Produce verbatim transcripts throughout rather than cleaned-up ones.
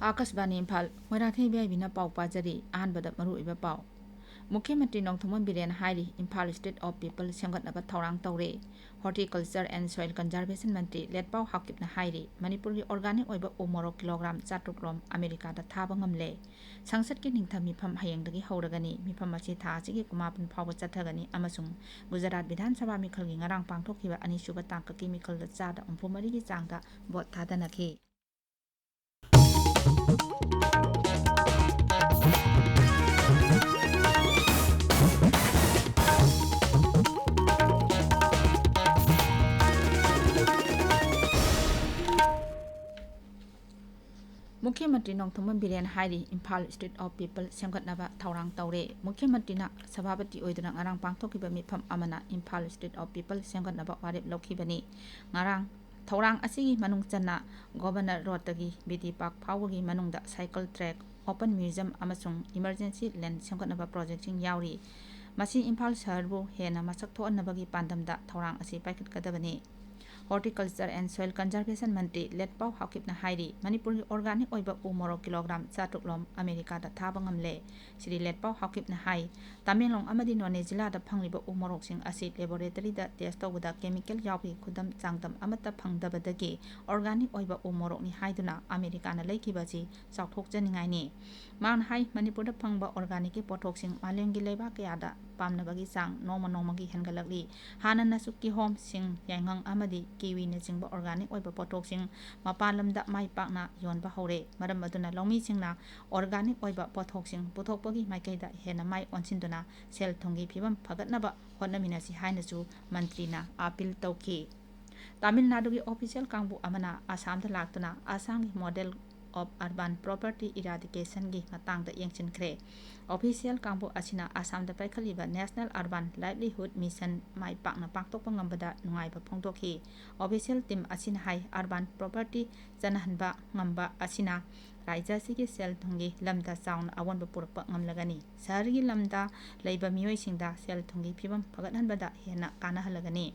ꯑꯥꯀꯥꯁꯕꯥꯅꯤ ꯏꯝꯐꯥꯜ, ꯃꯣꯏꯔꯥꯡꯊꯦꯝ ꯏꯕꯦꯕꯤꯅ ꯄꯥꯎ ꯄꯥꯖꯔꯤ꯫ ꯑꯍꯥꯟꯕꯗ ꯃꯔꯨꯑꯣꯏꯕ ꯄꯥꯎ꯫ ꯃꯨꯈ꯭ꯌ ꯃꯟꯇ꯭ꯔꯤ ꯅꯣꯡꯊꯣꯝꯕꯝ ꯕꯤꯔꯦꯟ ꯍꯥꯏꯔꯤ, ꯏꯝꯐꯥꯜ State of People ꯁꯦꯝꯒꯠꯅꯕ ꯊꯧꯔꯥꯡ ꯇꯧꯔꯦ꯫ Horticulture and Soil Conservation ꯃꯟꯇ꯭ꯔꯤ ꯂꯦꯠꯄꯥꯎ ꯍꯥꯎꯀꯤꯞꯅ ꯍꯥꯏꯔꯤ, ꯃꯅꯤꯄꯨꯔꯒꯤ organic ꯑꯣꯏꯕ ꯎ ꯃꯣꯔꯣꯛ ꯀꯤꯂꯣꯒ꯭ꯔꯥꯝ ꯆꯥꯇ꯭ꯔꯨꯛ ꯂꯣꯝ ꯑꯃꯦꯔꯤꯀꯥꯗ ꯊꯥꯕ ꯉꯝꯂꯦ꯫ ꯁꯪꯁꯠꯀꯤ ꯅꯤꯡꯊꯝ ꯃꯤꯐꯝ ꯍꯌꯦꯡꯗꯒꯤ ꯍꯧꯔꯒꯅꯤ꯫ ꯃꯤꯐꯝ ꯑꯁꯤ ꯊꯥ ꯑꯁꯤꯒꯤ ꯀꯨꯟꯃꯥꯄꯟ ꯐꯥꯎꯕ ꯆꯠꯊꯒꯅꯤ ꯑꯃꯁꯨꯡ ꯒꯨꯖꯔꯥꯠ ꯕꯤꯙꯥꯟ ꯁꯚꯥ ꯃꯤꯈꯜꯒꯤ ꯉꯔꯥꯡ ꯄꯥꯡꯊꯣꯛꯈꯤꯕ ꯑꯅꯤꯁꯨꯕ ꯇꯥꯡꯀꯛꯀꯤ ꯃꯤꯈꯜꯗ ꯆꯥꯗ ꯍꯨꯝꯐꯨ ꯃꯔꯤꯒꯤ ꯆꯥꯡꯗ ꯚꯣꯠ ꯊꯥꯗꯅꯈꯤ꯫ ꯃꯨꯈ꯭ꯌ ꯃꯟꯇ꯭ꯔꯤ ꯅꯣꯡꯊꯣꯝꯕꯝ ꯕꯤꯔꯦꯟ ꯍꯥꯏꯔꯤ, ꯏꯝꯐꯥꯜ State of People ꯁꯦꯝꯒꯠꯅꯕ ꯊꯧꯔꯥꯡ ꯇꯧꯔꯦ꯫ ꯃꯨꯈ꯭ꯌ ꯃꯟꯇ꯭ꯔꯤꯅ ꯁꯚꯥꯄꯇꯤ ꯑꯣꯏꯗꯨꯅ ꯉꯔꯥꯡ ꯄꯥꯡꯊꯣꯛꯈꯤꯕ ꯃꯤꯐꯝ ꯑꯃꯅ ꯏꯝꯐꯥꯜ State of People ꯁꯦꯝꯒꯠꯅꯕ ꯋꯥꯔꯦꯞ ꯂꯧꯈꯤꯕꯅꯤ꯫ ꯉꯔꯥꯡ ꯊꯧꯔꯥꯡ ꯑꯁꯤꯒꯤ ꯃꯅꯨꯡ ꯆꯟꯅ ꯒꯣꯕꯔꯅꯔ ꯔꯣꯗꯇꯒꯤ ꯕꯤ ꯇꯤ ꯄꯥꯔꯛ ꯐꯥꯎꯕꯒꯤ ꯃꯅꯨꯡꯗ ꯁꯥꯏꯀꯜ ꯇ꯭ꯔꯦꯛ, ꯑꯣꯄꯟ ꯃ꯭ꯌꯨꯖꯤꯌꯝ ꯑꯃꯁꯨꯡ ꯏꯃꯔꯖꯦꯟꯁꯤ ꯂꯦꯟ ꯁꯦꯝꯒꯠꯅꯕ ꯄ꯭ꯔꯣꯖꯦꯛꯁꯤꯡ ꯌꯥꯎꯔꯤ꯫ ꯃꯁꯤ ꯏꯝꯐꯥꯜ ꯁꯍꯔꯕꯨ ꯍꯦꯟꯅ ꯃꯁꯛ ꯊꯣꯛꯍꯟꯅꯕꯒꯤ ꯄꯥꯟꯗꯝꯗ ꯊꯧꯔꯥꯡ ꯑꯁꯤ ꯄꯥꯏꯈꯠꯀꯗꯕꯅꯤ꯫ Horticulture and Soil Conservation ꯃꯟꯇ꯭ꯔꯤ ꯂꯦꯠꯄꯥꯎ ꯍꯥꯎꯀꯤꯞꯅ ꯍꯥꯏꯔꯤ, ꯃꯅꯤꯄꯨꯔꯒꯤ organic ꯑꯣꯏꯕ ꯎ ꯃꯣꯔꯣꯛ ꯀꯤꯂꯣꯒ꯭ꯔꯥꯝ ꯆꯥꯇ꯭ꯔꯨꯛ ꯂꯣꯝ ꯑꯃꯦꯔꯤꯀꯥꯗ ꯊꯥꯕ ꯉꯝꯂꯦ꯫ ꯁ꯭ꯔꯤ ꯂꯦꯠꯄꯥꯎ ꯍꯥꯎꯀꯤꯞꯅ ꯍꯥꯏ, ꯇꯃꯦꯡꯂꯣꯡ ꯑꯃꯗꯤ ꯅꯣꯅꯦ ꯖꯤꯂꯥꯗ ꯐꯪꯂꯤꯕ ꯎ ꯃꯣꯔꯣꯛꯁꯤꯡ ꯑꯁꯤ laboratoryꯗ test ꯇꯧꯕꯗ chemical ꯌꯥꯎꯕꯒꯤ ꯈꯨꯗꯝ ꯆꯥꯡꯗꯝ ꯑꯃꯠꯇ ꯐꯪꯗꯕꯗꯒꯤ organic ꯑꯣꯏꯕ ꯎ ꯃꯣꯔꯣꯛꯅꯤ ꯍꯥꯏꯗꯨꯅ ꯑꯃꯦꯔꯤꯀꯥꯅ ꯂꯩꯈꯤꯕ ꯑꯁꯤ ꯆꯥꯎꯊꯣꯛꯆꯅꯤꯡꯉꯥꯏꯅꯤ꯫ ꯃꯍꯥꯛꯅ ꯍꯥꯏ, ꯃꯅꯤꯄꯨꯔꯗ ꯐꯪꯕ organicꯀꯤ ꯄꯣꯠꯊꯣꯛꯁꯤꯡ ꯃꯥꯂꯦꯝꯒꯤ ꯂꯩꯕꯥꯛ ꯀꯌꯥꯗ ꯄꯥꯝꯅꯕꯒꯤ ꯆꯥꯡ ꯅꯣꯡꯃ ꯅꯣꯡꯃꯒꯤ ꯍꯦꯟꯒꯠꯂꯛꯂꯤ꯫ ꯍꯥꯟꯅꯅꯁꯨ ꯀꯤꯍꯣꯝ, ꯁꯤꯡ, ꯌꯥꯏꯉꯪ ꯑꯃꯗꯤ ꯀꯤꯋꯤꯅꯆꯤꯡꯕ organic ꯑꯣꯏꯕ ꯄꯣꯠꯊꯣꯛꯁꯤꯡ ꯃꯄꯥꯟ ꯂꯝꯗ ꯃꯥꯏ ꯄꯥꯛꯅ ꯌꯣꯟꯕ ꯍꯧꯔꯦ꯫ ꯃꯔꯝ ꯑꯗꯨꯅ ꯂꯧꯃꯤꯁꯤꯡꯅ organic ꯑꯣꯏꯕ ꯄꯣꯠꯊꯣꯛꯁꯤꯡ ꯄꯨꯊꯣꯛꯄꯒꯤ ꯃꯥꯏꯀꯩꯗ ꯍꯦꯟꯅ ꯃꯥꯏ ꯑꯣꯟꯁꯤꯟꯗꯨꯅ ꯁꯦꯜ ꯊꯨꯝꯒꯤ ꯐꯤꯕꯝ ꯐꯒꯠꯅꯕ ꯍꯣꯠꯅꯃꯤꯟꯅꯁꯤ ꯍꯥꯏꯅꯁꯨ ꯃꯟꯇ꯭ꯔꯤꯅ appeal ꯇꯧꯈꯤ꯫ ꯇꯥꯃꯤꯜ ꯅꯥꯗꯨꯒꯤ official ꯀꯥꯡꯕꯨ ꯑꯃꯅ ꯑꯁꯥꯝꯗ ꯂꯥꯛꯇꯨꯅ ꯑꯁꯥꯝꯒꯤ Model of Urban Poverty Eradicationꯒꯤ ꯃꯇꯥꯡꯗ ꯌꯦꯡꯁꯤꯟꯈ꯭ꯔꯦ꯫ Official ꯀꯥꯡꯕꯨ ꯑꯁꯤꯅ ꯑꯁꯥꯝꯗ ꯄꯥꯏꯈꯠꯂꯤꯕ National Urban Livelihood Mission ꯃꯥꯏ ꯄꯥꯛꯅ ꯄꯥꯡꯊꯣꯛꯄ ꯉꯝꯕꯗ ꯅꯨꯡꯉꯥꯏꯕ ꯐꯣꯡꯗꯣꯛꯈꯤ꯫ Official team ꯑꯁꯤꯅ ꯍꯥꯏ, urban poverty ꯆꯠꯅꯍꯟꯕ ꯉꯝꯕ ꯑꯁꯤꯅ ꯔꯥꯖ꯭ꯌ ꯑꯁꯤꯒꯤ ꯁꯦꯜ ꯊꯨꯝꯒꯤ ꯂꯝꯗ ꯆꯥꯎꯅ ꯑꯑꯣꯟꯕ ꯄꯨꯔꯛꯄ ꯉꯝꯂꯒꯅꯤ꯫ ꯁꯍꯔꯒꯤ ꯂꯝꯗ ꯂꯩꯕ ꯃꯤꯑꯣꯏꯁꯤꯡꯗ ꯁꯦꯜ ꯊꯨꯝꯒꯤ ꯐꯤꯕꯝ ꯐꯒꯠꯍꯟꯕꯗ ꯍꯦꯟꯅ ꯀꯥꯟꯅꯍꯜꯂꯒꯅꯤ꯫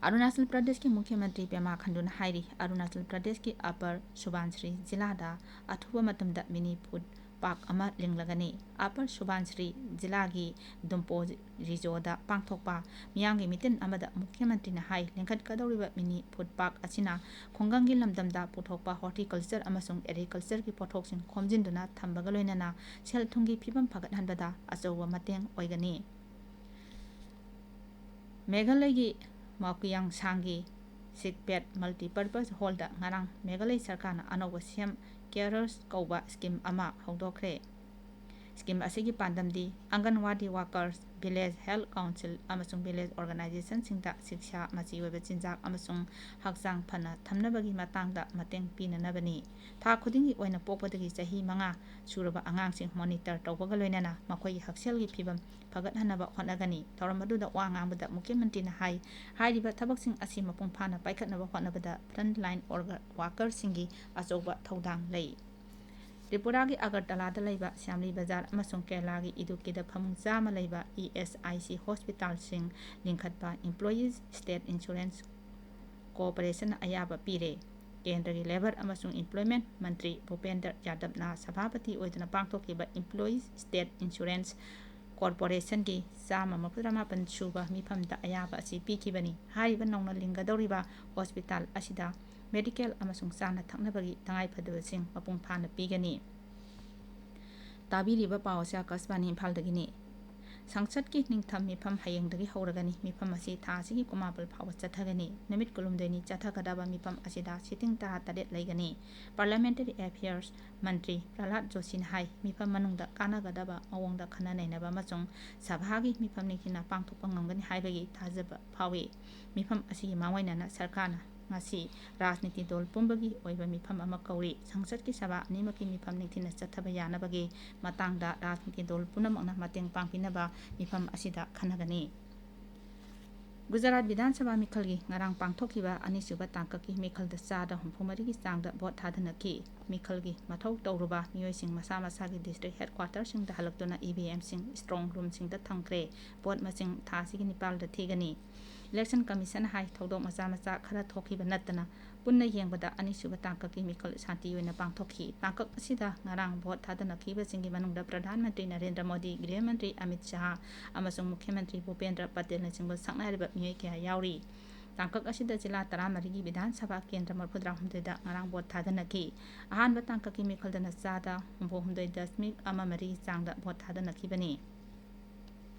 ꯑꯔꯨꯅꯥꯆꯜ ꯄ꯭ꯔꯗꯦꯁꯀꯤ ꯃꯨꯈ꯭ꯌ ꯃꯟꯇ꯭ꯔꯤ ꯄꯦꯃꯥ ꯈꯟꯗꯨꯅ ꯍꯥꯏꯔꯤ, ꯑꯔꯨꯅꯥꯆꯜ ꯄ꯭ꯔꯗꯦꯁꯀꯤ ꯑꯄꯔ ꯁꯨꯕꯥꯟꯁ꯭ꯔꯤ ꯖꯤꯂꯥꯗ ꯑꯊꯨꯕ ꯃꯇꯝꯗ ꯃꯤꯅꯤ ꯐꯨꯗ ꯄꯥꯛ ꯑꯃ ꯂꯤꯡꯂꯒꯅꯤ꯫ ꯑꯄꯔ ꯁꯨꯕꯥꯟꯁ꯭ꯔꯤ ꯖꯤꯂꯥꯒꯤ ꯗꯨꯝꯄꯣ ꯔꯤꯖꯣꯗ ꯄꯥꯡꯊꯣꯛꯄ ꯃꯤꯌꯥꯝꯒꯤ ꯃꯤꯇꯤꯟ ꯑꯃꯗ ꯃꯨꯈ꯭ꯌ ꯃꯟꯇ꯭ꯔꯤꯅ ꯍꯥꯏ, ꯂꯤꯡꯈꯠꯀꯗꯧꯔꯤꯕ ꯃꯤꯅꯤ ꯐꯨꯗ ꯄꯥꯛ ꯑꯁꯤꯅ ꯈꯨꯡꯒꯪꯒꯤ ꯂꯝꯗꯝꯗ ꯄꯨꯊꯣꯛꯄ ꯍꯣꯔꯇꯤꯀꯜꯆꯔ ꯑꯃꯁꯨꯡ ꯑꯦꯒ꯭ꯔꯤꯀꯜꯆꯔꯒꯤ ꯄꯣꯠꯊꯣꯛꯁꯤꯡ ꯈꯣꯝꯖꯤꯟꯗꯨꯅ ꯊꯝꯕꯒ ꯂꯣꯏꯅꯅ ꯁꯦꯜ ꯊꯨꯝꯒꯤ ꯐꯤꯕꯝ ꯐꯒꯠꯍꯟꯕꯗ ꯑꯆꯧꯕ ꯃꯇꯦꯡ ꯑꯣꯏꯒꯅꯤ꯫ ꯃꯦꯘꯥꯂꯌꯒꯤ ꯃꯥꯎꯀꯤꯌꯥꯡꯁꯥꯡꯒꯤ ꯁꯤꯛꯄꯦꯠ ꯃꯜꯇꯤꯄꯔꯄꯁ ꯍꯣꯜꯗ ꯉꯔꯥꯡ ꯃꯦꯘꯥꯂꯌ ꯁꯔꯀꯥꯔꯅ ꯑꯅꯧꯕ ꯁꯦꯝ ꯀꯦꯌꯔꯁ ꯀꯧꯕ ꯁ꯭ꯀꯤꯝ ꯑꯃ ꯍꯧꯗꯣꯛꯈ꯭ꯔꯦ꯫ ꯁ꯭ꯀꯤꯝ ꯑꯁꯤꯒꯤ ꯄꯥꯟꯗꯝꯗꯤ ꯑꯪꯒꯟꯋꯥꯗꯤ ꯋꯥꯀꯔꯁ, ꯚꯤꯂꯦꯖ ꯍꯦꯜꯊ ꯀꯥꯎꯟꯁꯤꯜ ꯑꯃꯁꯨꯡ ꯚꯤꯂꯦꯖ ꯑꯣꯔꯒꯅꯥꯏꯖꯦꯁꯟꯁꯤꯡꯗ ꯁꯤꯛꯁꯥ, ꯃꯆꯤ ꯑꯣꯏꯕ ꯆꯤꯟꯖꯥꯛ ꯑꯃꯁꯨꯡ ꯍꯛꯆꯥꯡ ꯐꯅ ꯊꯝꯅꯕꯒꯤ ꯃꯇꯥꯡꯗ ꯃꯇꯦꯡ ꯄꯤꯅꯅꯕꯅꯤ꯫ ꯊꯥ ꯈꯨꯗꯤꯡꯒꯤ ꯑꯣꯏꯅ ꯄꯣꯛꯄꯗꯒꯤ ꯆꯍꯤ ꯃꯉꯥ ꯁꯨꯔꯕ ꯑꯉꯥꯡꯁꯤꯡ ꯃꯣꯅꯤꯇꯔ ꯇꯧꯕꯒ ꯂꯣꯏꯅꯅ ꯃꯈꯣꯏꯒꯤ ꯍꯛꯁꯦꯜꯒꯤ ꯐꯤꯕꯝ ꯐꯒꯠꯍꯟꯅꯕ ꯍꯣꯠꯅꯒꯅꯤ꯫ ꯊꯧꯔꯝ ꯑꯗꯨꯗ ꯋꯥ ꯉꯥꯡꯕꯗ ꯃꯨꯈ꯭ꯌ ꯃꯟꯇ꯭ꯔꯤꯅ ꯍꯥꯏ, ꯍꯥꯏꯔꯤꯕ ꯊꯕꯛꯁꯤꯡ ꯑꯁꯤ ꯃꯄꯨꯡ ꯐꯥꯅ ꯄꯥꯏꯈꯠꯅꯕ ꯍꯣꯠꯅꯕꯗ ꯐ꯭ꯔꯟꯠ ꯂꯥꯏꯟ ꯑꯣꯔꯒ-, ꯋꯥꯀꯔꯁꯤꯡꯒꯤ ꯑꯆꯧꯕ ꯊꯧꯗꯥꯡ ꯂꯩ꯫ ꯇ꯭ꯔꯤꯄꯨꯔꯥꯒꯤ ꯑꯒꯔꯇꯂꯥꯗ ꯂꯩꯕ ꯁ꯭ꯌꯥꯝꯂꯤ ꯕꯖꯥꯔ ꯑꯃꯁꯨꯡ ꯀꯦꯔꯂꯥꯒꯤ ꯏꯗꯨꯛꯀꯤꯗ ꯐꯃꯨꯡ ꯆꯥꯝꯃ ꯂꯩꯕ ꯏ ꯑꯦꯁ ꯑꯥꯏ ꯁꯤ ꯍꯣꯁꯄꯤꯇꯥꯜꯁꯤꯡ ꯂꯤꯡꯈꯠꯄ ꯏꯝꯄ꯭ꯂꯣꯌꯤꯁ ꯁ꯭ꯇꯦꯠ ꯏꯟꯁꯨꯔꯦꯟꯁ ꯀꯣꯔꯄꯣꯔꯦꯁꯟꯅ ꯑꯌꯥꯕ ꯄꯤꯔꯦ꯫ ꯀꯦꯟꯗ꯭ꯔꯒꯤ ꯂꯦꯕꯔ ꯑꯃꯁꯨꯡ ꯏꯝꯄ꯭ꯂꯣꯏꯃꯦꯟꯠ ꯃꯟꯇ꯭ꯔꯤ ꯚꯨꯄꯦꯟꯗ꯭ꯔ ꯌꯥꯗꯕꯅ ꯁꯚꯥꯄꯇꯤ ꯑꯣꯏꯗꯨꯅ ꯄꯥꯡꯊꯣꯛꯈꯤꯕ ꯏꯝꯄ꯭ꯂꯣꯌꯤꯁ ꯁ꯭ꯇꯦꯠ ꯏꯟꯁꯨꯔꯦꯟꯁ ꯀꯣꯔꯄꯣꯔꯦꯁꯟꯒꯤ ꯆꯥꯝꯃ ꯃꯔꯤꯐꯨꯇꯔꯥꯃꯥꯄꯟ ꯁꯨꯕ ꯃꯤꯐꯝꯗ ꯑꯌꯥꯕ ꯑꯁꯤ ꯄꯤꯈꯤꯕꯅꯤ꯫ ꯍꯥꯏꯔꯤꯕ ꯅꯧꯅ ꯂꯤꯡꯒꯗꯧꯔꯤꯕ ꯍꯣꯁꯄꯤꯇꯥꯜ ꯑꯁꯤꯗ ꯃꯦꯗꯤꯀꯦꯜ ꯑꯃꯁꯨꯡ ꯆꯥꯅ ꯊꯛꯅꯕꯒꯤ ꯇꯉꯥꯏꯐꯗꯕꯁꯤꯡ ꯃꯄꯨꯡ ꯐꯥꯅ ꯄꯤꯒꯅꯤ꯫ ꯇꯥꯕꯤꯔꯤꯕ ꯄꯥꯎ ꯑꯁꯤ ꯑꯥꯀꯥꯁꯕꯥꯅꯤ ꯏꯝꯐꯥꯜꯗꯒꯤꯅꯤ꯫ ꯁꯪꯁꯠꯀꯤ ꯅꯤꯡꯊꯝ ꯃꯤꯐꯝ ꯍꯌꯦꯡꯗꯒꯤ ꯍꯧꯔꯒꯅꯤ꯫ ꯃꯤꯐꯝ ꯑꯁꯤ ꯊꯥ ꯑꯁꯤꯒꯤ ꯀꯨꯟꯃꯥꯄꯜ ꯐꯥꯎꯕ ꯆꯠꯊꯒꯅꯤ꯫ ꯅꯨꯃꯤꯠ ꯀꯨꯟꯍꯨꯝꯗꯣꯏꯅꯤ ꯆꯠꯊꯒꯗꯕ ꯃꯤꯐꯝ ꯑꯁꯤꯗ ꯁꯤꯇꯤꯡ ꯇꯔꯥꯇꯔꯦꯠ ꯂꯩꯒꯅꯤ꯫ ꯄꯥꯔꯂꯤꯌꯥꯃꯦꯟꯇꯔꯤ ꯑꯦꯐꯤꯌꯔꯁ ꯃꯟꯇ꯭ꯔꯤ ꯄ꯭ꯔꯍꯂꯥꯗ ꯖꯣꯁꯤꯅ ꯍꯥꯏ, ꯃꯤꯐꯝ ꯃꯅꯨꯡꯗ ꯀꯥꯟꯅꯒꯗꯕ ꯃꯑꯣꯡꯗ ꯈꯟꯅ ꯅꯩꯅꯕ ꯑꯃꯁꯨꯡ ꯁꯚꯥꯒꯤ ꯃꯤꯐꯝ ꯅꯤꯡꯊꯤꯅ ꯄꯥꯡꯊꯣꯛꯄ ꯉꯝꯒꯅꯤ ꯍꯥꯏꯕꯒꯤ ꯊꯥꯖꯕ ꯐꯥꯎꯏ꯫ ꯃꯤꯐꯝ ꯑꯁꯤꯒꯤ ꯃꯥꯡꯑꯣꯏꯅꯅ ꯁꯔꯀꯥꯔꯅ ꯉꯁꯤ ꯔꯥꯖꯅꯤꯇꯤ ꯗꯜ ꯄꯨꯝꯕꯒꯤ ꯑꯣꯏꯕ ꯃꯤꯐꯝ ꯑꯃ ꯀꯧꯔꯤ꯫ ꯁꯪꯁꯠꯀꯤ ꯁꯚꯥ ꯑꯅꯤꯃꯛꯀꯤ ꯃꯤꯐꯝ ꯅꯤꯡꯊꯤꯅ ꯆꯠꯊꯕ ꯌꯥꯅꯕꯒꯤ ꯃꯇꯥꯡꯗ ꯔꯥꯖꯅꯤꯇꯤ ꯗꯜ ꯄꯨꯝꯅꯃꯛꯅ ꯃꯇꯦꯡ ꯄꯥꯡꯕꯤꯅꯕ ꯃꯤꯐꯝ ꯑꯁꯤꯗ ꯈꯟꯅꯒꯅꯤ꯫ ꯒꯨꯖꯔꯥꯠ ꯕꯤꯙꯥꯟ ꯁꯚꯥ ꯃꯤꯈꯜꯒꯤ ꯉꯔꯥꯡ ꯄꯥꯡꯊꯣꯛꯈꯤꯕ ꯑꯅꯤꯁꯨꯕ ꯇꯥꯡꯀꯛꯀꯤ ꯃꯤꯈꯜꯗ ꯆꯥꯗ ꯍꯨꯝꯐꯨ ꯃꯔꯤꯒꯤ ꯆꯥꯡꯗ ꯚꯣꯠ ꯊꯥꯗꯅꯈꯤ꯫ ꯃꯤꯈꯜꯒꯤ ꯃꯊꯧ ꯇꯧꯔꯨꯕ ꯃꯤꯑꯣꯏꯁꯤꯡ ꯃꯁꯥ ꯃꯁꯥꯒꯤ district headquarterꯁꯤꯡꯗ ꯍꯜꯂꯛꯇꯨꯅ EVMꯁꯤꯡ strong roomꯁꯤꯡꯗ ꯊꯝꯈ꯭ꯔꯦ꯫ ꯚꯣꯠ ꯃꯁꯤꯡ ꯊꯥ ꯑꯁꯤꯒꯤ ꯅꯤꯄꯥꯜꯗ ꯊꯤꯒꯅꯤ꯫ Election Commissionꯅ ꯍꯥꯏ, ꯊꯧꯗꯣꯛ ꯃꯆꯥ ꯃꯆꯥ ꯈꯔ ꯊꯣꯛꯈꯤꯕ ꯅꯠꯇꯅ ꯄꯨꯟꯅ ꯌꯦꯡꯕꯗ ꯑꯅꯤꯁꯨꯕ ꯇꯥꯡꯀꯛꯀꯤ ꯃꯤꯈꯜ ꯁꯥꯟꯇꯤ ꯑꯣꯏꯅ ꯄꯥꯡꯊꯣꯛꯈꯤ꯫ ꯇꯥꯡꯀꯛ ꯑꯁꯤꯗ ꯉꯔꯥꯡ ꯚꯣꯠ ꯊꯥꯗꯅꯈꯤꯕꯁꯤꯡꯒꯤ ꯃꯅꯨꯡꯗ ꯄ꯭ꯔꯙꯥꯟ ꯃꯟꯇ꯭ꯔꯤ ꯅꯔꯦꯟꯗ꯭ꯔ ꯃꯣꯗꯤ, ꯒ꯭ꯔꯤꯍ ꯃꯟꯇ꯭ꯔꯤ ꯑꯃꯤꯠ ꯁꯥꯍ ꯑꯃꯁꯨꯡ ꯃꯨꯈ꯭ꯌ ꯃꯟꯇ꯭ꯔꯤ ꯚꯨꯄꯦꯟꯗ꯭ꯔ ꯄꯇꯦꯜꯅꯆꯤꯡꯕ ꯁꯛꯅꯥꯏꯔꯕ ꯃꯤꯑꯣꯏ ꯀꯌꯥ ꯌꯥꯎꯔꯤ꯫ ꯇꯥꯡꯀꯛ ꯑꯁꯤꯗ ꯖꯤꯂꯥ ꯇꯔꯥꯃꯔꯤꯒꯤ ꯕꯤꯙꯥꯟ ꯁꯚꯥ ꯀꯦꯟꯗ꯭ꯔ ꯃꯔꯤꯐꯨꯇꯔꯥꯍꯨꯝꯗꯣꯏꯗ ꯉꯔꯥꯡ ꯚꯣꯠ ꯊꯥꯗꯅꯈꯤ꯫ ꯑꯍꯥꯟꯕ ꯇꯥꯡꯀꯛꯀꯤ ꯃꯤꯈꯜꯗꯅ ꯆꯥꯗ ꯍꯨꯝꯐꯨ ꯍꯨꯝꯗꯣꯏ ꯗꯁꯃꯤꯛ ꯑꯃ ꯃꯔꯤ ꯆꯥꯡꯗ ꯚꯣꯠ ꯊꯥꯗꯅꯈꯤꯕꯅꯤ꯫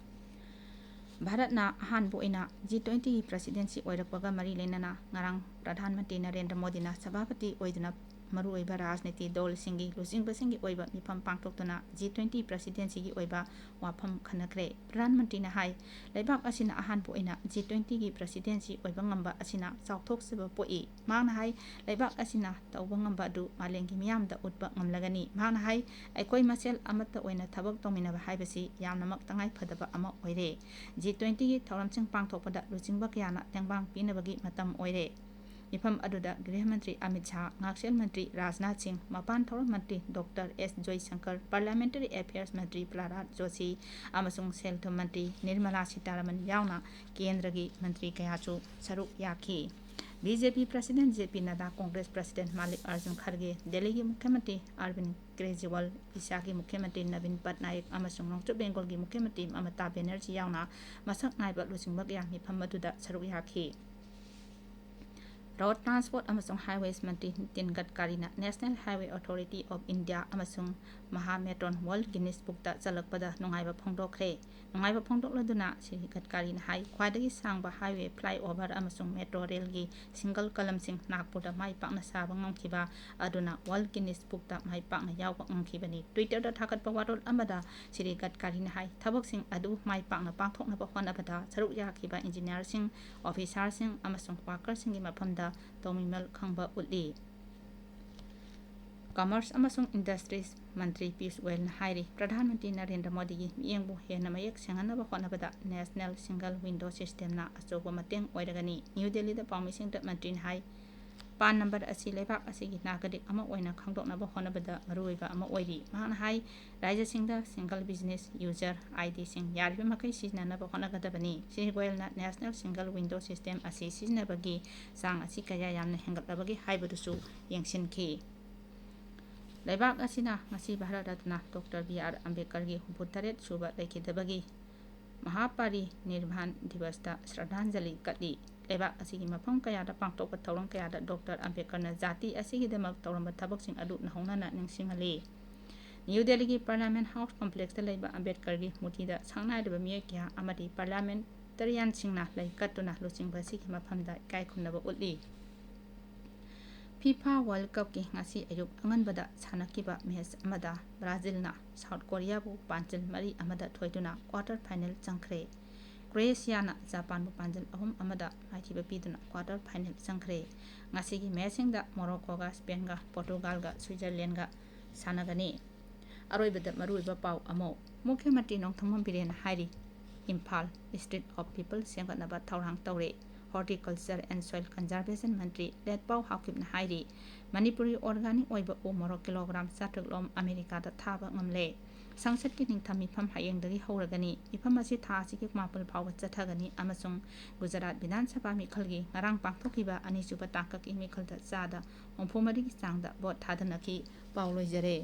ꯚꯥꯔꯠꯅ ꯑꯍꯥꯟꯕ ꯑꯣꯏꯅ G twentyꯒꯤ presidency ꯑꯣꯏꯔꯛꯄꯒ ꯃꯔꯤ ꯂꯩꯅꯅ ꯉꯔꯥꯡ ꯄ꯭ꯔꯙꯥꯟ ꯃꯟꯇ꯭ꯔꯤ ꯅꯔꯦꯟꯗ꯭ꯔ ꯃꯣꯗꯤꯅ ꯁꯚꯥꯄꯇꯤ ꯑꯣꯏꯗꯨꯅ ꯃꯔꯨꯑꯣꯏꯕ ꯔꯥꯖꯅꯤꯇꯤ ꯗꯜꯁꯤꯡꯒꯤ ꯂꯨꯆꯤꯡꯕꯁꯤꯡꯒꯤ ꯑꯣꯏꯕ ꯃꯤꯐꯝ ꯄꯥꯡꯊꯣꯛꯇꯨꯅ G twenty presidencyꯒꯤ ꯑꯣꯏꯕ ꯋꯥꯐꯝ ꯈꯟꯅꯈ꯭ꯔꯦ꯫ ꯄ꯭ꯔꯙꯥꯟ ꯃꯟꯇ꯭ꯔꯤꯅ ꯍꯥꯏ, ꯂꯩꯕꯥꯛ ꯑꯁꯤꯅ ꯑꯍꯥꯟꯕ ꯑꯣꯏꯅ G twentyꯒꯤ presidency ꯑꯣꯏꯕ ꯉꯝꯕ ꯑꯁꯤꯅ ꯆꯥꯎꯊꯣꯛꯆꯕ ꯄꯣꯛꯏ꯫ ꯃꯍꯥꯛꯅ ꯍꯥꯏ, ꯂꯩꯕꯥꯛ ꯑꯁꯤꯅ ꯇꯧꯕ ꯉꯝꯕ ꯑꯗꯨ ꯃꯥꯂꯦꯝꯒꯤ ꯃꯤꯌꯥꯝꯗ ꯎꯠꯄ ꯉꯝꯂꯒꯅꯤ꯫ ꯃꯍꯥꯛꯅ ꯍꯥꯏ, ꯑꯩꯈꯣꯏ ꯃꯁꯦꯜ ꯑꯃꯠꯇ ꯑꯣꯏꯅ ꯊꯕꯛ ꯇꯧꯃꯤꯟꯅꯕ ꯍꯥꯏꯕꯁꯤ ꯌꯥꯝꯅꯃꯛ ꯇꯉꯥꯏ ꯐꯗꯕ ꯑꯃ ꯑꯣꯏꯔꯦ꯫ G twentyꯒꯤ ꯊꯧꯔꯝꯁꯤꯡ ꯄꯥꯡꯊꯣꯛꯄꯗ ꯂꯨꯆꯤꯡꯕ ꯀꯌꯥꯅ ꯇꯦꯡꯕꯥꯡ ꯄꯤꯅꯕꯒꯤ ꯃꯇꯝ ꯑꯣꯏꯔꯦ꯫ ꯃꯤꯐꯝ ꯑꯗꯨꯗ ꯒ꯭ꯔꯤꯍ ꯃꯟꯇ꯭ꯔꯤ ꯑꯃꯤꯠ ꯁꯥꯍ, ꯉꯥꯛꯁꯦꯜ ꯃꯟꯇ꯭ꯔꯤ ꯔꯥꯖꯅꯥꯊ ꯁꯤꯡ, ꯃꯄꯥꯟ ꯊꯧꯔꯝ ꯃꯟꯇ꯭ꯔꯤ ꯗꯣꯛꯇꯔ ꯑꯦꯁ ꯖꯣꯏꯁꯪꯀꯔ, Parliamentary Affairs ꯃꯟꯇ꯭ꯔꯤ ꯄ꯭ꯔꯍꯂꯥꯗ ꯖꯣꯁꯤ ꯑꯃꯁꯨꯡ ꯁꯦꯜ ꯊꯨꯝ ꯃꯟꯇ꯭ꯔꯤ ꯅꯤꯔꯃꯂꯥ ꯁꯤꯇꯥꯔꯥꯃꯟ ꯌꯥꯎꯅ ꯀꯦꯟꯗ꯭ꯔꯒꯤ ꯃꯟꯇ꯭ꯔꯤ ꯀꯌꯥꯁꯨ ꯁꯔꯨꯛ ꯌꯥꯈꯤ꯫ BJP president J P Nadda, Congress president ꯃꯥꯂꯤꯛ ꯑꯔꯖꯨꯟ ꯈꯔꯒꯦ, ꯗꯦꯜꯂꯤꯒꯤ ꯃꯨꯈ꯭ꯌ ꯃꯟꯇ꯭ꯔꯤ ꯑꯔꯕꯤꯟ ꯀ꯭ꯔꯦꯖꯤꯋꯥꯜ, ꯏꯁꯥꯒꯤ ꯃꯨꯈ꯭ꯌ ꯃꯟꯇ꯭ꯔꯤ ꯅꯕꯤꯟ ꯄꯠꯅꯥꯌꯛ ꯑꯃꯁꯨꯡ ꯅꯣꯡꯆꯨꯞ ꯕꯦꯡꯒꯣꯜꯒꯤ ꯃꯨꯈ꯭ꯌ ꯃꯟꯇ꯭ꯔꯤ ꯃꯃꯇꯥ ꯕꯦꯅꯔꯖꯤ ꯌꯥꯎꯅ ꯃꯁꯛ ꯅꯥꯏꯕ ꯂꯨꯆꯤꯡꯕ ꯀꯌꯥ ꯃꯤꯐꯝ ꯑꯗꯨꯗ ꯁꯔꯨꯛ ꯌꯥꯈꯤ꯫ Road Transport ꯑꯃꯁꯨꯡ Highways Mantri Nitin ꯒꯗꯀꯥꯔꯤꯅ National Highway Authority of India ꯑꯃꯁꯨꯡ ꯃꯍꯥ ꯃꯦꯇ꯭ꯔꯣꯟ World Guinness Bookꯇ ꯆꯜꯂꯛꯄꯗ ꯅꯨꯡꯉꯥꯏꯕ ꯐꯣꯡꯗꯣꯛꯈ꯭ꯔꯦ꯫ ꯅꯨꯡꯉꯥꯏꯕ ꯐꯣꯡꯗꯣꯛꯂꯗꯨꯅ ꯁ꯭ꯔꯤ ꯒꯗꯀꯥꯔꯤꯅ ꯍꯥꯏ, ꯈ꯭ꯋꯥꯏꯗꯒꯤ ꯁꯥꯡꯕ highway, flyover ꯑꯃꯁꯨꯡ metro railꯒꯤ single columnꯁꯤꯡ ꯅꯥꯒꯄꯨꯔꯗ ꯃꯥꯏ ꯄꯥꯛꯅ ꯁꯥꯕ ꯉꯝꯈꯤꯕ ꯑꯗꯨꯅ World Guinness Bookꯇ ꯃꯥꯏ ꯄꯥꯛꯅ ꯌꯥꯎꯕ ꯉꯝꯈꯤꯕꯅꯤ꯫ Twitterꯗ ꯊꯥꯒꯠꯄ ꯋꯥꯔꯣꯜ ꯑꯃꯗ ꯁ꯭ꯔꯤ ꯒꯗꯀꯥꯔꯤꯅ ꯍꯥꯏ, ꯊꯕꯛꯁꯤꯡ ꯑꯗꯨ ꯃꯥꯏ ꯄꯥꯛꯅ ꯄꯥꯡꯊꯣꯛꯅꯕ ꯍꯣꯠꯅꯕꯗ ꯁꯔꯨꯛ ꯌꯥꯈꯤꯕ engineerꯁꯤꯡ, officerꯁꯤꯡ ꯑꯃꯁꯨꯡ workerꯁꯤꯡꯒꯤ ꯃꯐꯝꯗ ꯇꯧꯃꯤꯃꯜ ꯈꯪꯕ ꯎꯠꯂꯤ꯫ ꯀꯃꯔꯁ ꯑꯃꯁꯨꯡ ꯏꯟꯗꯁꯇ꯭ꯔꯤꯁ ꯃꯟꯇ꯭ꯔꯤ ꯄꯤꯌꯨꯁ ꯒꯣꯌꯜꯅ ꯍꯥꯏꯔꯤ, ꯄ꯭ꯔꯙꯥꯟ ꯃꯟꯇ꯭ꯔꯤ ꯅꯔꯦꯟꯗ꯭ꯔ ꯃꯣꯗꯤꯒꯤ ꯃꯤꯠꯌꯦꯡꯕꯨ ꯍꯦꯟꯅ ꯃꯌꯦꯛ ꯁꯦꯡꯍꯟꯅꯕ ꯍꯣꯠꯅꯕꯗ ꯅꯦꯁꯅꯦꯜ ꯁꯤꯡꯒꯜ ꯋꯤꯟꯗꯣ ꯁꯤꯁꯇꯦꯝꯅ ꯑꯆꯧꯕ ꯃꯇꯦꯡ ꯑꯣꯏꯔꯒꯅꯤ꯫ ꯅ꯭ꯌꯨ ꯗꯦꯜꯂꯤꯗ ꯄꯥꯎꯃꯤꯁꯤꯡꯗ ꯃꯟꯇ꯭ꯔꯤꯅ ꯍꯥꯏ, ꯄꯥꯟ ꯅꯝꯕꯔ ꯑꯁꯤ ꯂꯩꯕꯥꯛ ꯑꯁꯤꯒꯤ ꯅꯥꯒꯔꯤꯛ ꯑꯃ ꯑꯣꯏꯅ ꯈꯪꯗꯣꯛꯅꯕ ꯍꯣꯠꯅꯕꯗ ꯃꯔꯨꯑꯣꯏꯕ ꯑꯃ ꯑꯣꯏꯔꯤ꯫ ꯃꯍꯥꯛꯅ ꯍꯥꯏ, ꯔꯥꯖ꯭ꯌꯁꯤꯡꯗ ꯁꯤꯡꯒꯜ ꯕꯤꯖꯤꯅꯦꯁ ꯌꯨꯖꯔ ꯑꯥꯏ ꯗꯤꯁꯤꯡ ꯌꯥꯔꯤꯕ ꯃꯈꯩ ꯁꯤꯖꯤꯟꯅꯅꯕ ꯍꯣꯠꯅꯒꯗꯕꯅꯤ꯫ ꯁ꯭ꯔꯤ ꯒꯣꯌꯜꯅ ꯅꯦꯁꯅꯦꯜ ꯁꯤꯡꯒꯜ ꯋꯤꯟꯗꯣ ꯁꯤꯁꯇꯦꯝ ꯑꯁꯤ ꯁꯤꯖꯤꯟꯅꯕꯒꯤ ꯆꯥꯡ ꯑꯁꯤ ꯀꯌꯥ ꯌꯥꯝꯅ ꯍꯦꯟꯒꯠꯂꯕꯒꯦ ꯍꯥꯏꯕꯗꯨꯁꯨ ꯌꯦꯡꯁꯤꯟꯈꯤ꯫ ꯂꯩꯕꯥꯛ ꯑꯁꯤꯅ ꯉꯁꯤ Bharat Ratna doctor B R ꯑꯝꯕꯦꯗꯀꯔꯒꯤ ꯍꯨꯝꯐꯨ ꯇꯔꯦꯠ ꯁꯨꯕ ꯂꯩꯈꯤꯗꯕꯒꯤ ꯃꯍꯥꯄꯔꯤ ꯅꯤꯔꯚꯥꯟ ꯗꯤꯕꯁꯇ ꯁ꯭ꯔꯗꯥꯟꯖꯂꯤ ꯀꯠꯂꯤ꯫ ꯂꯩꯕꯥꯛ ꯑꯁꯤꯒꯤ ꯃꯐꯝ ꯀꯌꯥꯗ ꯄꯥꯡꯊꯣꯛꯄ ꯊꯧꯔꯝ ꯀꯌꯥꯗ ꯗꯣꯛꯇꯔ ꯑꯝꯕꯦꯗꯀꯔꯅ ꯖꯥꯇꯤ ꯑꯁꯤꯒꯤꯗꯃꯛ ꯇꯧꯔꯝꯕ ꯊꯕꯛꯁꯤꯡ ꯑꯗꯨ ꯅꯧꯍꯧꯅꯅ ꯅꯤꯡꯁꯤꯡꯍꯜꯂꯤ꯫ ꯅ꯭ꯌꯨ ꯗꯦꯜꯂꯤꯒꯤ ꯄꯥꯔꯂꯤꯌꯥꯃꯦꯟ ꯍꯥꯎꯁ ꯀꯣꯝꯄ꯭ꯂꯦꯛꯁꯇ ꯂꯩꯕ ꯑꯝꯕꯦꯗꯀꯔꯒꯤ ꯃꯨꯔꯇꯤꯗ ꯁꯛꯅꯥꯏꯔꯕ ꯃꯤꯑꯣꯏ ꯀꯌꯥ ꯑꯃꯗꯤ ꯄꯥꯔꯂꯤꯌꯥꯃꯦꯟꯇꯔꯤꯌꯟꯁꯤꯡꯅ ꯂꯩ ꯀꯠꯇꯨꯅ ꯂꯨꯆꯤꯡꯕ ꯑꯁꯤꯒꯤ ꯃꯐꯝꯗ ꯏꯀꯥꯏ ꯈꯨꯝꯅꯕ ꯎꯠꯂꯤ꯫ ꯐꯤꯐꯥ ꯋꯥꯔꯜ ꯀꯞꯀꯤ ꯉꯁꯤ ꯑꯌꯨꯛ ꯑꯉꯟꯕꯗ ꯁꯥꯟꯅꯈꯤꯕ ꯃꯦꯆ ꯑꯃꯗ ꯕ꯭ꯔꯥꯖꯤꯜꯅ ꯁꯥꯎꯠ ꯀꯣꯔꯤꯌꯥꯕꯨ ꯄꯥꯟꯖꯤꯜ ꯃꯔꯤ ꯑꯃꯗ ꯊꯣꯏꯗꯨꯅ ꯀ꯭ꯋꯥꯇꯔ ꯐꯥꯏꯅꯦꯜ ꯆꯪꯈ꯭ꯔꯦ꯫ ꯀ꯭ꯔꯣꯌꯦꯁꯤꯌꯥꯅ ꯖꯄꯥꯟꯕꯨ ꯄꯥꯟꯖꯤꯜ ꯑꯍꯨꯝ ꯑꯃꯗ ꯃꯥꯏꯊꯤꯕ ꯄꯤꯗꯨꯅ ꯀ꯭ꯋꯥꯇꯔ ꯐꯥꯏꯅꯦꯜ ꯆꯪꯈ꯭ꯔꯦ꯫ ꯉꯁꯤꯒꯤ ꯃꯦꯆꯁꯤꯡꯗ ꯃꯣꯔꯣꯀꯣꯒ ꯁ꯭ꯄꯦꯟꯒ ꯄꯣꯔꯇꯨꯒꯥꯜꯒ ꯁ꯭ꯋꯤꯖꯔꯂꯦꯟꯒ ꯁꯥꯟꯅꯒꯅꯤ꯫ ꯑꯔꯣꯏꯕꯗ ꯃꯔꯨꯑꯣꯏꯕ ꯄꯥꯎ ꯑꯃ, ꯃꯨꯈ꯭ꯌ ꯃꯟꯇ꯭ꯔꯤ ꯅꯣꯡꯊꯣꯝꯕꯝ ꯕꯤꯔꯦꯟꯅ ꯍꯥꯏꯔꯤ, ꯏꯝꯐꯥꯜ ꯏꯟꯁꯇꯤꯇ꯭ꯌꯨꯠ ꯑꯣꯐ ꯄꯤꯄꯜ ꯁꯦꯝꯒꯠꯅꯕ ꯊꯧꯔꯥꯡ ꯇꯧꯔꯦ꯫ ꯍꯣꯔꯇꯤꯀꯜꯆꯔ ꯑꯦꯟ ꯁꯣꯏꯜ ꯀꯟꯖꯥꯔꯕꯦꯁꯟ ꯃꯟꯇ꯭ꯔꯤ ꯂꯦꯠꯄꯥꯎ ꯍꯥꯎꯀꯤꯞꯅ ꯍꯥꯏꯔꯤ, ꯃꯅꯤꯄꯨꯔꯒꯤ ꯑꯣꯔꯒꯥꯅꯤꯛ ꯑꯣꯏꯕ ꯎ ꯃꯣꯔꯣꯛ ꯀꯤꯂꯣꯒ꯭ꯔꯥꯝ ꯆꯥꯇ꯭ꯔꯨꯛ ꯂꯣꯝ ꯑꯃꯦꯔꯤꯀꯥꯗ ꯊꯥꯕ ꯉꯝꯂꯦ꯫ ꯁꯪꯁꯠꯀꯤ ꯅꯤꯡꯊꯝ ꯃꯤꯐꯝ ꯍꯌꯦꯡꯗꯒꯤ ꯍꯧꯔꯒꯅꯤ꯫ ꯃꯤꯐꯝ ꯑꯁꯤ ꯊꯥ ꯑꯁꯤꯒꯤ ꯀꯨꯟꯃꯥꯄꯜ ꯐꯥꯎꯕ ꯆꯠꯊꯒꯅꯤ ꯑꯃꯁꯨꯡ ꯒꯨꯖꯔꯥꯠ ꯕꯤꯙꯥꯟ ꯁꯚꯥ ꯃꯤꯈꯜꯒꯤ ꯉꯔꯥꯡ ꯄꯥꯡꯊꯣꯛꯈꯤꯕ ꯑꯅꯤꯁꯨꯕ ꯇꯥꯡꯀꯛꯀꯤ ꯃꯤꯈꯜꯗ ꯆꯥꯗ ꯍꯨꯝꯐꯨ ꯃꯔꯤꯒꯤ ꯆꯥꯡꯗ ꯚꯣꯠ ꯊꯥꯗꯅꯈꯤ꯫ ꯄꯥꯎ ꯂꯣꯏꯖꯔꯦ꯫